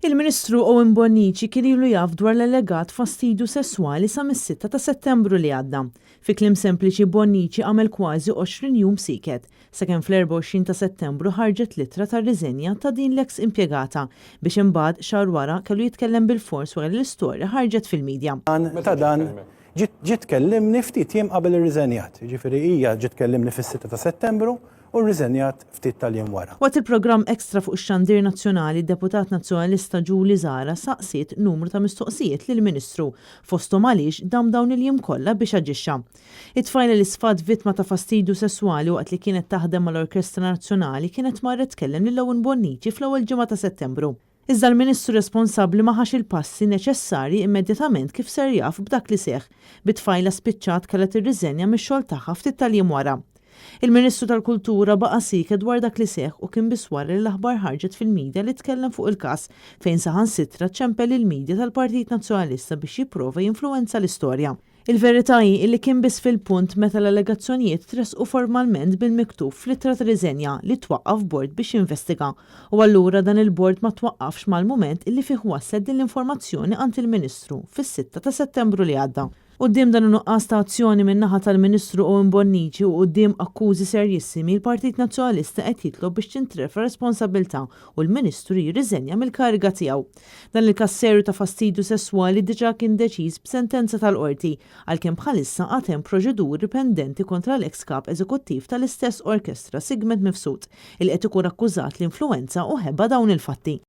Il-Ministru Owen Bonnici kien ilu jaf dwar l-allegat fastidju sesswali sa mis-6 ta' Settembru li għadda. Fi kliem sempliċi, Bonnici għamel kważi 20 jum sieket, sakemm fl-24 ta' Settembru ħarġet l-ittra tar-riżenja ta' din l-eks impjegata biex imbagħad xahar wara kellu jitkellem bilfors wara li l-istorja ħarġet fil-media. Meta dan ġiet tkellimni ftit jiem qabel irriżenjat. Jiġifieri hija ġiet tkellimni fis-6 ta' Settembru u rriżenjat ftit tal-jiem wara. Waqt il-programm Extra fuq ix-xandir nazzjonali, d-deputat Nazzjonalista Julie Zahra saqsiet numru ta' mistoqsijiet lill-Ministru, fosthom għaliex dam dawn il-jiem kollha biex aġixxa. It-tfajla li sfat vittma ta' fastidju sesswali waqt li kienet taħdem mal-Orkestra Nazzjonali kienet marret tkellem lil Owen Bonnici fl-ewwel ġimgħa ta' Settembru. Iżda l-Ministru responsabbli ma ħax il-passi neċessarji immedjatament kif sar jaf b'dak li seħħ, bit-tfajla spiċċat kellha tirriżenja mix-xogħol tagħha ftit tal-jiem wara. Il-Ministru tal-Kultura baqa' sieket dwar dak li seħħ u kien biss wara li l-aħbar ħarġet fil-media li tkellem fuq il-każ, fejn saħansitra ċempel lill-media tal-Partit Nazzjonalista biex jipprova jinfluwenza l-istorja. Il-verità hi illi kien biss fil-punt meta l-allegazzjonijiet tressqu formalment bil-miktub fl-ittra ta' riżenja li twaqqaf bord biex jinvestiga u allura dan il-bord ma twaqqafx mal-mument illi fih waslet din l-informazzjoni għand il-Ministru fis-sitta ta' Settembru li għadda. Quddiem dan in-nuqqas ta' azzjoni min-naħa tal-Ministru Owen Bonnici u quddiem akkużi serjissimi, il-Partit Nazzjonalista qed jitlob biex tintrefa' responsabbiltà u l-Ministru jirriżenja mill-kariga tiegħu. Dan il-każ serju ta' fastidju sesswali diġà kien deċiż b'sentenza tal-Qorti, għalkemm bħalissa għad hemm proċeduri pendenti kontra l-eks Kap Eżekuttiv tal-istess orkestra Sigmund Mifsud, li qed ikun akkużat li influwenza u ħeba dawn il-fatti.